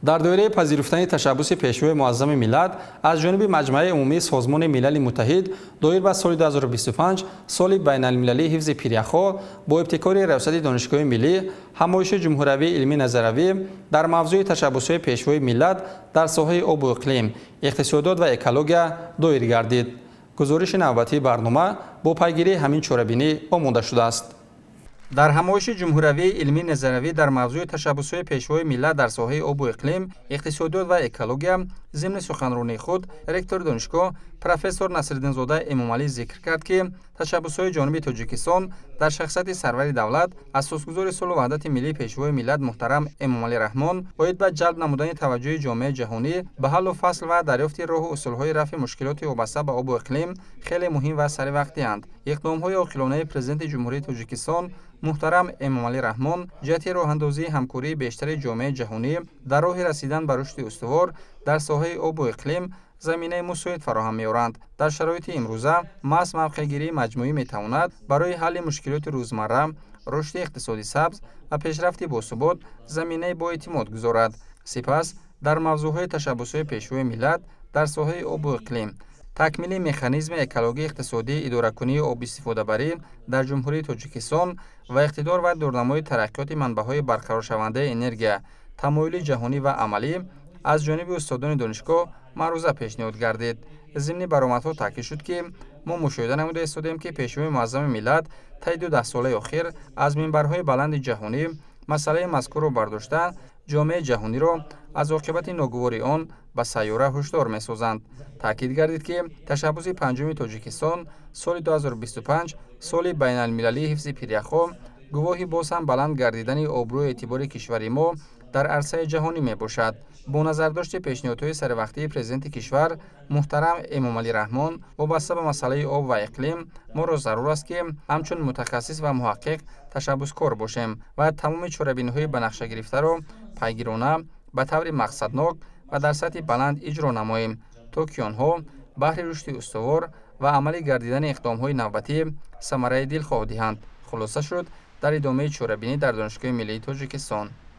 Дар доираи пазируфтани ташаббуси Пешвои Муаззами миллат аз ҷониби Маҷмааи Умумии Созмони Милали Муттаҳид доир ба соли 2025, соли байналмилалии ҳифзи пиряхҳо, бо ибтикори Раёсати Донишгоҳи Миллӣ ҳамоиши ҷумҳуриявии илмӣ назариявӣ дар мавзӯи ташаббусҳои Пешвои миллат дар соҳаи обу иқлим, иқтисодиёт ва экология доир гардид. Гузориши навбатии барнома бо пайгирии ҳамин чорабинӣ омода шудааст. Дар ҳамоиши ҷумҳуриявии илмӣ назариявӣ дар мавзӯи ташаббусҳои Пешвои миллат дар соҳаи обу иқлим, иқтисодиёт ва экология зимни суханронии худ ректори донишгоҳ, профессор Насриддинзода Эмомалӣ зикр кард, ки ташаббусҳои ҷониби Тоҷикистон дар шахсияти сарвари давлат, асосгузори сулҳу ваҳдати миллӣ, Пешвои миллат муҳтарам Эмомалӣ Раҳмон оид ба ҷалб намудани таваҷҷӯҳи ҷомеаи ҷаҳонӣ ба ҳаллу фасл ва дарёфти роҳу усулҳои рафъи мушкилоти вобаста ба обу иқлим хеле муҳим ва саривақтианд. Иқдомҳои оқилонаи Президенти Ҷумҳурии Тоҷикистон муҳтарам Эмомалӣ Раҳмон ҷиҳати роҳандозии ҳамкории бештари ҷомеаи ҷаҳонӣ дар роҳи расидан ба рушди устувор дар соҳаи обу иқлим заминаи мусоид фароҳам меоранд. Дар шароити имрӯза маҳз мавқеъгирии маҷмӯӣ метавонад барои ҳалли мушкилоти рӯзмарра, рушди иқтисоди сабз ва пешрафти босубот заминаи боэътимод гузорад. Сипас дар мавзӯъҳои ташаббусҳои Пешвои миллат дар соҳаи обу иқлим, такмили механизми экологии иқтисодии идоракунии обистифодабарӣ дар Ҷумҳурии Тоҷикистон ва иқтидор ва дурнамои тараққиёти манбаъҳои барқароршавандаи энергия, тамоюли ҷаҳонӣ ва амалӣ аз ҷониби устодони донишгоҳ маъруза пешниҳод гардид. Зимни баромадҳо таъкид шуд, ки мо мушоҳида намуда истодем, ки Пешвои Муаззами миллат таи 2 даҳсолаи охир аз минбарҳои баланди ҷаҳонӣ масъалаи мазкурро бардошта, ҷомеаи ҷаҳониро аз оқибати ногувори он ба сайёра ҳушдор месозанд. Таъкид гардид, ки ташаббуси панҷуми Тоҷикистон, соли 2025, соли байналмилалии ҳифзи пиряхҳо, гувоҳи боз ҳам баланд гардидани обрӯю эътибори кишвари мо дар арсаи ҷаҳонӣ мебошад. Бо назардошти пешниҳодҳои саривақтии Президенти кишвар муҳтарам Эмомалӣ Раҳмон вобаста ба масъалаи об ва иқлим, моро зарур аст, ки ҳамчун мутахассис ва муҳаққиқ ташаббускор бошем ва тамоми чорабиниҳои ба нақша гирифтаро пайгирона, ба таври мақсаднок ва дар сатҳи баланд иҷро намоем, то ки онҳо баҳри рушди устувор ва амалӣ гардидани иқдомҳои навбатӣ самараи дилхоҳ диҳанд, хулоса шуд дар идомаи чорабинӣ дар Донишгоҳи Миллии Тоҷикистон.